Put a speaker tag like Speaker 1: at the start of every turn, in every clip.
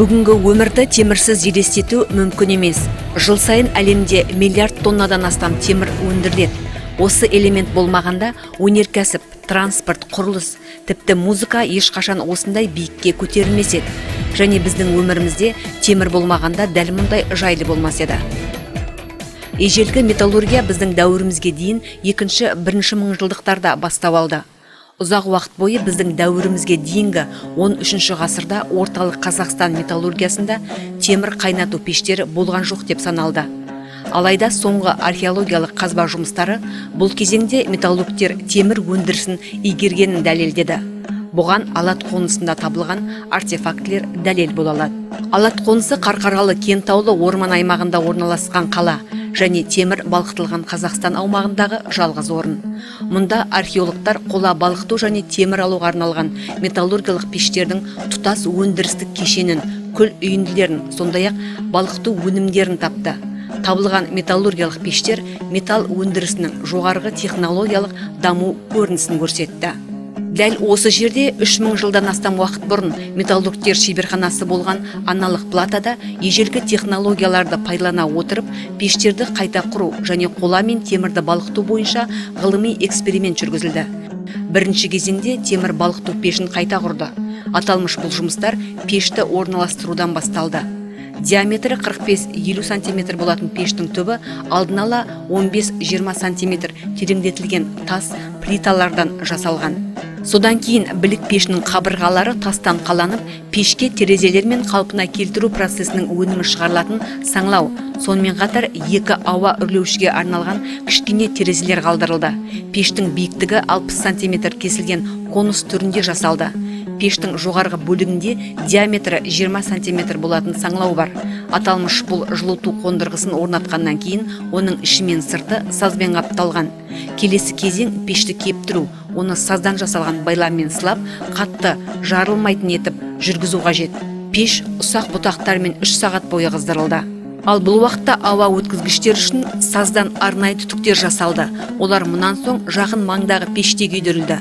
Speaker 1: Бүгінгі өмірді темірсіз елестету мүмкін емес. Жыл сайын әлемде миллиард тоннадан астам темір өндіріледі. Осы элемент болмағанда өнеркәсіп, транспорт, құрылыс, тіпті музыка ешқашан осындай биікке көтерілмес еді. Және біздің өмірімізде темір болмағанда дәл мұндай жайлы болмас еді. Ежелгі металлургия біздің дәуірімізге дейін екінші, бірінші мыңжылдықтарда бастау алды. Ұзақ уақыт бойы біздің дәуірімізге дейінгі 13 ғасырда орталық Қазақстан металлургиясында темір қайнату пештері болған жоқ деп саналды. Алайда соңғы археологиялық қазба жұмыстары бұл кезеңде металлургтер темір өндірісін игергенін дәлелдеді. Бұған Алат қонысында табылған артефактілер дәлел бола алады. Алат қонысы Қарқаралы кентаулы орман аймағында орналасқан қала және темір балқытылған Қазақстан аумағындағы жалғыз орын. Мұнда археологтар қола балқыту және темір алуға арналған металлургиялық пештердің тұтас өндірістік кешенін, күл үйінділерін, сондай-ақ балқыту өнімдерін тапты. Табылған металлургиялық пештер металл өндірісінің жоғарғы технологиялық даму көрінісін көрсетті. Дәл осы жерде 3000 жылдан астам уақыт бұрын металлургтер шеберханасы болған аналық платада ежелгі технологияларды пайдалана отырып, пештерді қайта құру және қола мен темірді балқыту бойынша ғылыми эксперимент жүргізілді. Бірінші кезеңде темір балқыту пешін қайта құрды. Аталмыш бұл жұмыстар пешті орналастырудан басталды. Диаметрі 45-50 сантиметр болатын пештің түбі алдын ала 15-20 сантиметр тереңдетілген тас плиталардан жасалған. Содан кейін білік пешінің қабырғалары тастан қаланып, пешке терезелер мен қалпына келтіру процесінің өнімі шығарылатын саңлау, сонымен қатар екі ауа үрлеушіге арналған кішкене терезелер қалдырылды. Пештің биіктігі 60 сантиметр кесілген конус түрінде жасалды. Пештің жоғарғы бөлігінде диаметрі 20 сантиметр болатын саңлау бар. Аталмыш бұл жылыту қондырғысын орнатқаннан кейін оның іші мен сырты сазбен қапталған. Келесі кезең пешті кептіру, оны саздан жасалған байламмен сылап, қатты жарылмайтын етіп жүргізу қажет. Пеш ұсақ бұтақтармен 3 сағат бойы қыздырылды. Ал бұл уақытта ауа өткізгіштер үшін саздан арнайы түтіктер жасалды. Олар мұнан соң жақын маңдағы пеште күйдірілді.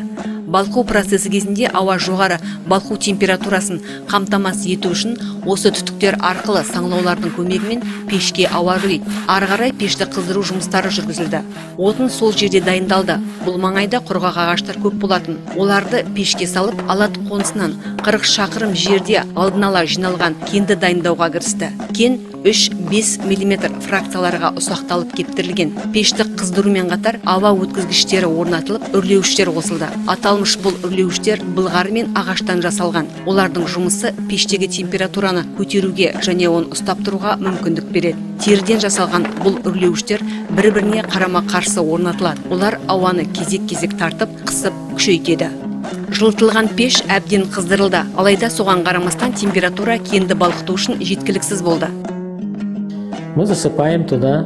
Speaker 1: Балқу процесі кезінде ауа жоғары балқу температурасын қамтамасыз ету үшін осы түтіктер арқылы саңлаулардың көмегімен пешке ауа үрлейді. Ары қарай пешті қыздыру жұмыстары жүргізілді. Отын сол жерде дайындалды. Бұл маңайда құрғақ ағаштар көп болатын. Оларды пешке салып, Алат қонысынан 40 шақырым жерде алдын ала жиналған кенді дайындауға кірісті. Кен 3-5 мм фракцияларға ұсақталып кептірілген. Пешті қыздырумен қатар ауа өткізгіштері орнатылып, үрлеуіштер қосылды. Аталмыш бұл үрлеуіштер былғары мен ағаштан жасалған. Олардың жұмысы пештегі температураны көтеруге және оны ұстап тұруға мүмкіндік береді. Теріден жасалған бұл үрлеуіштер бір-біріне қарама-қарсы орнатылады. Олар ауаны кезек-кезек тартып, қысып, күшейтеді. Жылытылған пеш әбден қыздырылды. Алайда соған қарамастан температура кенді балқыту үшін жеткіліксіз болды.
Speaker 2: Мы засыпаем туда.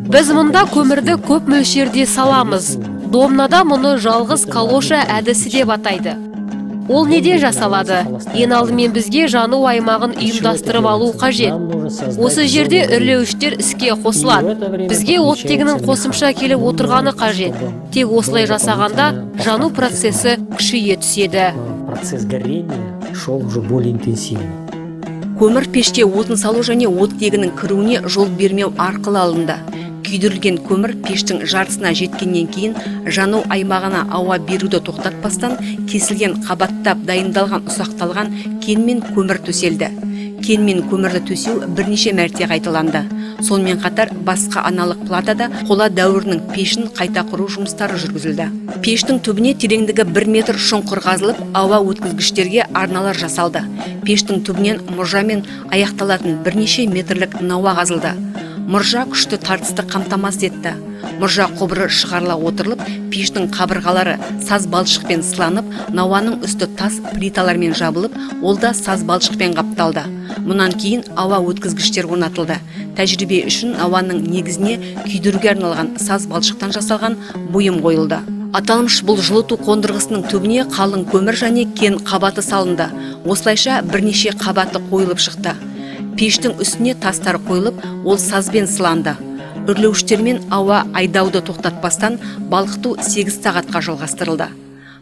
Speaker 3: Біз мұнда көмірді көп мөлшерде саламыз. Домнада мұны жалғыз калоша әдісі деп атайды. Ол неден жасалады? Ең алдымен бізге жану аймағын ұйымдастырып алу қажет. Осы жерде үрлеуіштер іске қосылады. Бізге оттегінің қосымша келіп отырғаны қажет. Тек осылай жасағанда жану процесі күшейе түседі.
Speaker 2: Процесс горения шел уже более интенсивно.
Speaker 1: Көмір пеште отын салу және оттегінің кіруіне жол бермеу арқылы алынды. Күйдірілген көмір пештің жартысына жеткеннен кейін жану аймағына ауа беруді тоқтатпастан кесілген қабаттап дайындалған ұсақталған кен мен көмір төселді. Кен мен көмірді төсеу бірнеше мәрте қайталанды. Сонымен қатар басқа аналық платада қола дәуірінің пешін қайта құру жұмыстары жүргізілді. Пештің түбіне тереңдігі 1 метр шұңқыр қазылып, ауа өткізгіштерге арналар жасалды. Пештің түбінен мұржамен аяқталатын бірнеше метрлік науа қазылды. Мұржа күшті тартысты қамтамасыз етті. Мұржа құбыры шығарыла отырылып, пештің қабырғалары саз балшықпен сыланып, науаның үсті тас плиталармен жабылып, ол да саз балшықпен қапталды. Мұнан кейін ауа өткізгіштер орнатылды. Тәжірибе үшін науаның негізіне күйдіруге арналған саз балшықтан жасалған бұйым қойылды. Аталмыш бұл жылыту қондырғысының түбіне қалың көмір және кен қабаты салынды. Осылайша бірнеше қабаты қойылып шықты. Пештің үстіне тастар қойылып, ол сазбен сыланды. Үрлеуіштермен ауа айдауды тоқтатпастан балқыту 8 сағатқа жалғастырылды.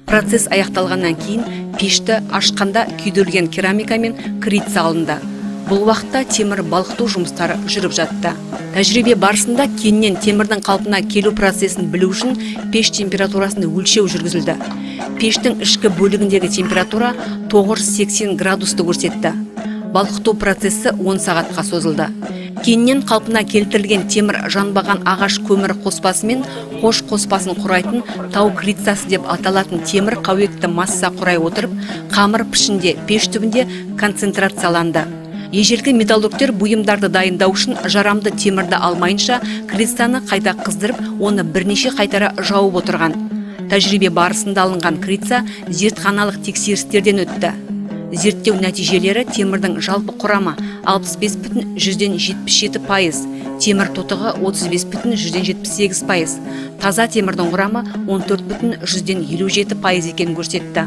Speaker 1: Процесс аяқталғаннан кейін пешті ашқанда күйдірілген керамика мен крица алынды. Бұл уақытта темір балқыту жұмыстары жүріп жатты. Тәжірибе барысында кеннен темірдің қалпына келу процесін білу үшін пеш температурасын өлшеу жүргізілді. Пештің ішкі бөлігіндегі температура 980 градусты көрсетті. Балқыту процесі 10 сағатқа созылды. Кеннен қалпына келтірілген темір жанбаған ағаш көмір қоспасы мен қош қоспасын құрайтын тау крицасы деп аталатын темір қауекті масса құрай отырып, қамыр пішінде пеш түбінде концентрацияланды. Ежелгі металлургтер бұйымдарды дайындау үшін жарамды темірді алмайынша крицаны қайта қыздырып, оны бірнеше қайтара жауып отырған. Тәжірибе барысында алынған крица зертханалық тексерістерден өтті. Зерттеу нәтижелері темірдің жалпы құрамы 65,77%, темір тотығы 35,78%, таза темірдің құрамы 14,57% екенін көрсетті.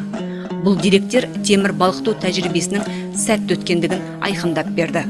Speaker 1: Бұл деректер темір балқыту тәжірибесінің сәтті өткендігін айқындап берді.